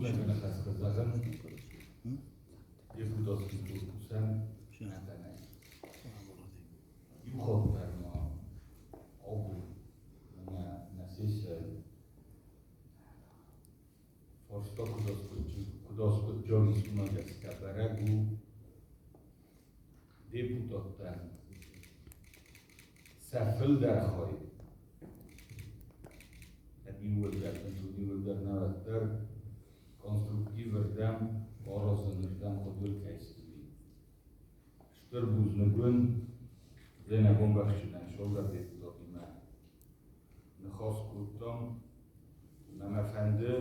Ныхӕстӕ зӕгъын депутатский корпусӕн ӕнӕхъӕнӕй. Иу хатт дӕр ма абон мӕнӕ нӕ сессияйы фарста куыд аскъуыддзаг ис, уымӕ гӕсгӕ бӕрӕг у, депутаттӕн сӕ фылдӕр хай кӕд иууылдӕр, бынтон иууылдӕр нӕ, уӕддӕр конструктивырдӕм, аразынырдӕм хъуыды кӕй цыди. Стыр бузныг уын, Дзӕнӕгон бӕхджынӕн Солдар депутатимӕ ныхас кодтам, ӕмӕ мӕ фӕнды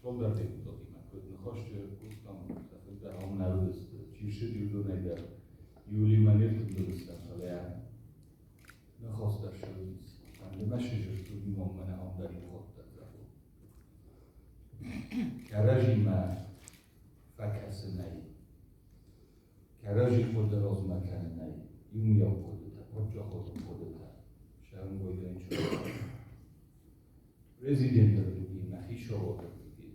Солдар депутатимӕ куыд ныхас кодтам, сӕ фылдӕр ам нӕ уыдысты. Чи ссыди, уыдонӕй дӕр Юлимӕ не ртымбыл стӕм, фӕлӕ ныхас дӕр ссыдис. Фӕнды мӕ сызырдтон иумӕ мӕнӕ ам дӕр иу хатт дӕр зӕгъон. Кӕрӕдзимӕ фӕкӕсынӕй, кӕрӕдзи хъуыды размӕ кӕнынӕй иумиаг хъуыдытӕ, паддзахадон хъуыдытӕ сӕрӕнгойдӕй Президенты рдыгимӕ, хицауады рдыги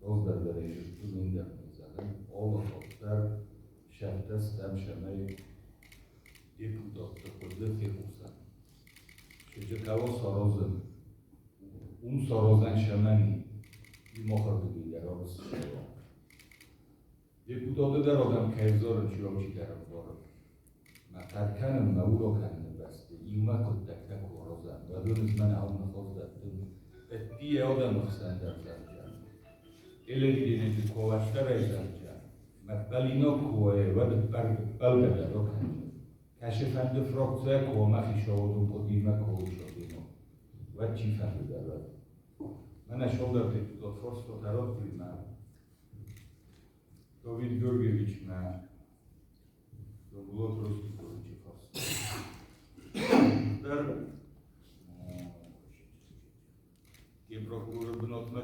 раздӕр дӕр ӕй зыдтон, ӕндӕр зӕгъын, алы хатт дӕр сӕттӕ стӕм, цӕмӕй депутатты хъуыды фехъусӕм. Сыджытауы саразын, уым саразӕн сӕмӕн и махырдыгӕй дӕр арызт. Депутаты дӕр адӕм кӕй взары, чи алчидӕр ӕвзары. Мӕ хъӕр кӕнын, мӕ урок кӕныны бӕсты иумӕ хъуыддӕгтӕ куы аразӕм, уӕд уын ӕз мӕнӕ ам ныхас дӕттын, ӕддийӕ адӕмы хсӕн дӕр зӕгъгӕ. Телевиденийы куы уӕддӕрӕй зӕгъгӕ, мӕ ппӕлинаг куы уай, уӕд ӕппӕлгӕ дӕр акӕндзӕн. Кӕцы-фӕнды фракцийӕ куы уа мӕ хицауадон хъуыдыимӕ куы уой, уӕд чи-фӕнды дӕр уӕд. Мӕнӕ сӕлдӕр депутат фарстатӕ радтой мӕ Давид Георгиевичмӕ Булат Ростиковичы фарста. Дӕр генпрокуроры бынатмӕ.